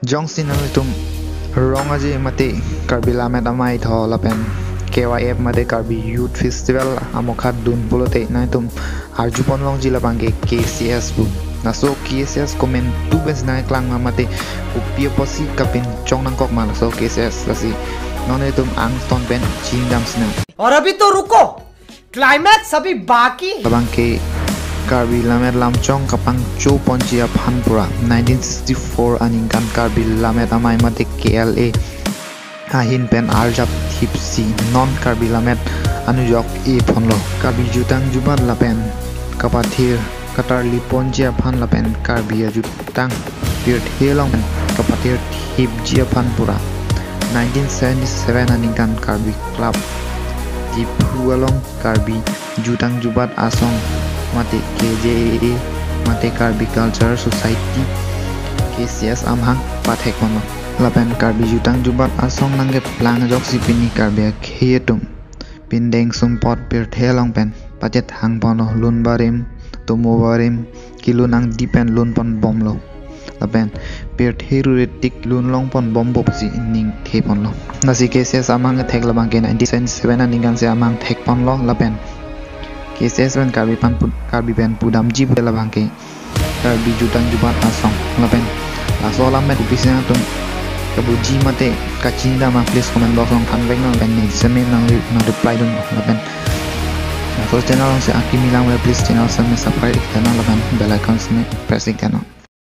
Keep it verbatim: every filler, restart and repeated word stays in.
Jongsi nanglitum Rong Aje mate Karbi Lammet Amei tho lapen K Y F mate Karbi Youth Festival amokha dun pulote nanglitum arjupon longji labang ke K C S pu. Laso K C S komantu pensi nangklang ma mate kopi apotsi kapinchong nangkok ma laso K C S, lasi non itum angton pen chingdam sinang. और अभी तो रुको, क्लाइमैक्स अभी बाकी है। Labang ke Karbi Lammet Lamchong kapangcho ponji aphan pura nineteen sixty-four aningkan Karbi Lammet Amei mate K L A ahin pen arjap thipsi non Karbi Lammet anujok e ponlo. Karbi jutang jubat lapen kapathir katarli ponji aphan lapen Karbi ajutang pirthe along pen kapathir thipji aphan pura nineteen seventy-seven aningkan Karbi Club Diphu along Karbi jutang jubat asong mate K J A A mate Karbi Cultural Society, K C S amahang pathek ponlo. Lapen Karbi jutang jubat asong nangkeplang ajoksi pini Karbi akhei atum pindeng sumpot pirthe along pen pachethang ponlo, lun barim, tomo barim, kelun angdi pen lun pon bomlo. Lapen pirthe ruritik lun long pon bompo pusi ningthe ponlo. Lasi K C S amahang kethek labang ke nineteen seventy-seven aningkan si amahang thek ponlo lapen K C S pen Karbi pen pu-, Karbi pen pudamji pu labang ke Karbi jutang jubat asong lapen laso alam pen kopi si nangtum kabuji mate kachinidam ma, please comment box along thanvek non lapen nang seme nang re-, nang reply dun lapen laso channel along si akimi lang, please channel seme subscribe ik tha non lapen bell icon seme press ik tha non.